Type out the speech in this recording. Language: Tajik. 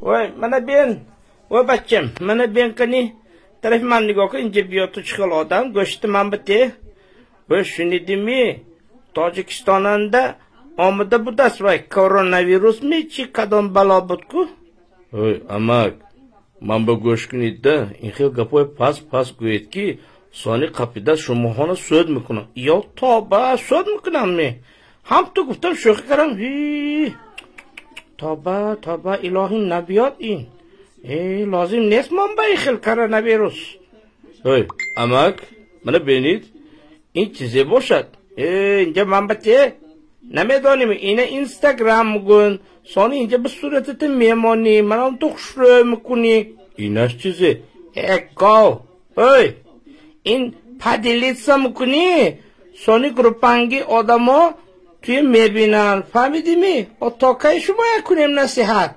Вой, мана бен, вой бачам, мана бен, кани тарафи ман нигоҳ кун, инҷа биё, ту чӣ хел одам, гӯшти ман бите. Вой, шунидими, Тоҷикистонанда омада будаст, вай коронавирусми, чи кадом бало буд-ку? Ой, амак, ман ба гӯш кунед-да, ин хел гапҳои паст паст гӯед, ки сони қапида шумоҳоно суд мекунам. Ё тоба, суд мекунам ме? Ҳам ту гуфтам, шӯхӣ кардам. Тоба, тоба, илоҳӣ набиёд ин. Э, лозим нест ман ба ин хел коронавирус. Ой, амак, мана бинед, ин чизе бошад? Э, инҷа ман ба те намедонем, ина Инстаграм мегӯн, сони инҷа ба суратата мемонӣ, манам ту хушрӯ мекунӣ. Инаш чизе? Э, гов, ой, ин поделиться мекунӣ, сони группанги одамо туя мебинанд, фаҳмидими? То кай шумо як кунем насиҳат?